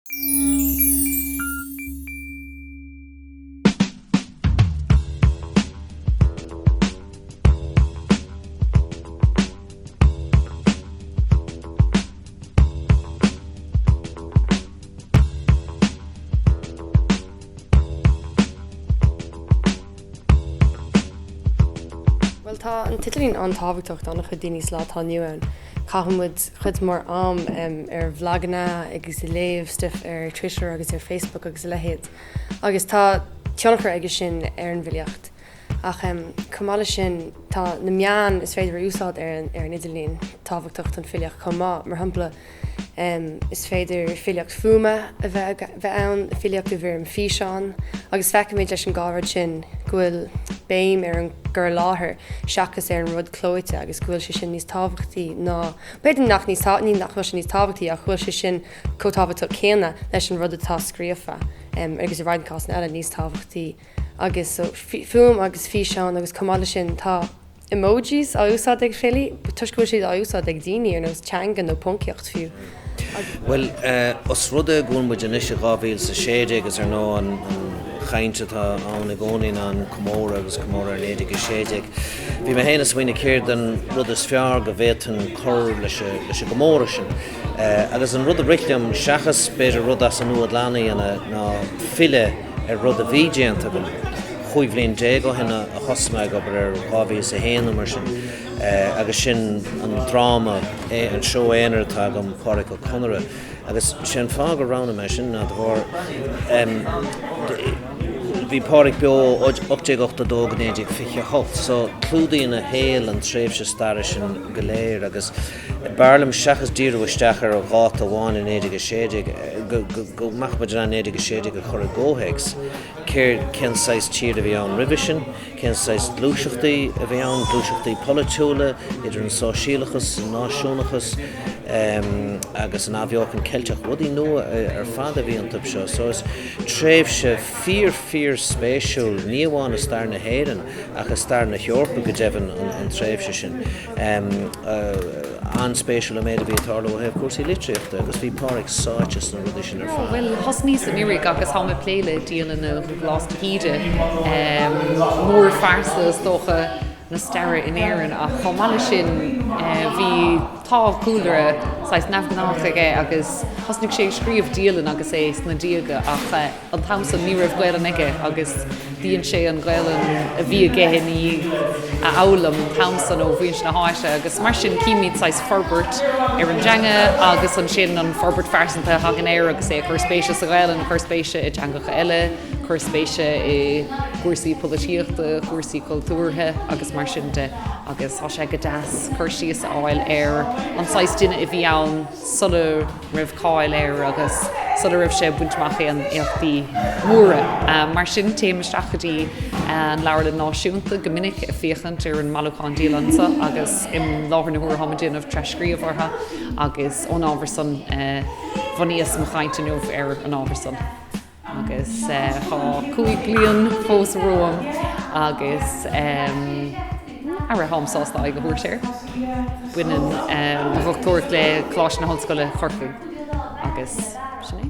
Bhuel tá an t-idirlíon an-tábhachtach d'an-chuid daoine sa lá atá inniu ann. Caitheann muid cuid mhór am ar bhlaganna agus ag léamh stuif ar Twitter agus ar Facebook agus a leithéid agus tá tionchar aige sin ar an bhfilíocht. Ach chomh maith leis sin tá na meáin is féidir a úsáid ar an idirlíon tábhachtach don filíocht chomh maith. Mar shampla is féidir filíocht fuaime a bheith ann, filíocht i bhfoirm físeán agus feicimid leis an dhá rud sin go bhfuil béim ar an gcur i láthair seachas ar an rud clóite agus go bhfuil sé sin níos tábhachtaí ná, b'fhéidir nach níos, ní nach bhfuil sé níos tábhachtaí ach go bhfuil sé sin chomh tábhachtach céanna leis an rud atá scríofa agus i roinnt cásanna eile níos tábhachtaí. Agus so fuaim agus físeán agus chomh maith leis sin tá emojis á úsáid ag filí toisc go bhfuil siad á úsáid ag daoine ar nós teanga nó poncaíocht fiú. Bhuel, os rud é go bhfuil muid anois i 2016 agus ar ndóigh an chaint atá ann i gcónaí ná an comóradh agus comóradh ar 1916, bhí mé féin ag smaoineamh céard an rud is fearr go bhféadfainn cur leis an gcomóradh sin. Agus an rud a rith liom, seachas b'fhéidir rud as an nua glan a dhéanamh, ná filleadh ar rud a bhí déanta agam 15 bhliain ó shin a thosaigh mé ag obair air, 2001 nó mar sin, agus sin an dráma, an seó aonair atá agam, Pádraic Ó Conaire. Agus sé an fáth gur roghnaigh mé sin ná de bharr, bhí Pádraic beo ó 1882 go 1928, so clúdaíonn a shaol an tréimhse staire sin go léir agus, B'fhearr liom, seachas díriú isteach ar dháta amháin i 1916, go mbeadh muid in ann 1916 a chur i gcomhthéacs, céard, cén saghas tír a bhí ann roimhe sin, cén saghas gluaiseachtaí a bhí ann, gluaiseachtaí polaitiúla, idir an sóisialachas, an náisiúnachas agus an athbheochan Ceilteach, rudaí nua ar fad a bhí iontu seo. So is tréimhse fíor fíor spéisiúil, ní amháin i stair na hÉireann ach i stair na hEorpa go deimhin, an tréimhse sin. An-spéisiúil an méid a bhí ag tarlú ó thaobh cúrsaí litríochta agus bhí Pádraic sáite sna rudaí sin ar fad. Bhuel, thosnaíos anuraidh agus táim ag plé le dialanna Dhubhghlas de hÍde, mórphearsa is dócha na staire in Éirinn ach chomh maith leis sin bhí, tá cúlra saghas neamhghnách aige agus thosnaigh sé ag scríobh dialann agus é sna déaga ach An t-am san ní raibh Gaelainn aige agus dhein sé an Ghaelainn a bhí aige ina dhiaidh a fhoghlaim an t-am san ó mhuintir na háite agus mar sin címid saghas forbairt ar an dteanga agus ansin an forbairt phearsanta a thagann air agus é ag cur spéise sa Ghaelainn, ag cur spéise i dteangacha eile, cur spéise i gcúrsaí polaitíochta, cúrsaí cultúrtha agus mar sin de agus tá sé go deas cur síos a fháil ar an saghas duine a bhí ann sula raibh cáil air agus sula raibh sé ag baint amach aon éachtaí móra. Mar sin, téim isteach go dtí an Leabharlann Náisiúnta go minic ag féachaint ar an mbailiúchán dialann seo agus i láthair na huaire táim ag déanamh tras-scríobh orthu agus ón ábhar san bhunaíos mo chaint inniu ar an ábhar san. Agus tá 5 bliain fós romham agus ara táim sásta aghaidh a thabhairt air. Baineann mo dhochtúireacht le Coláiste na hOllscoile Corcaigh agus sin é.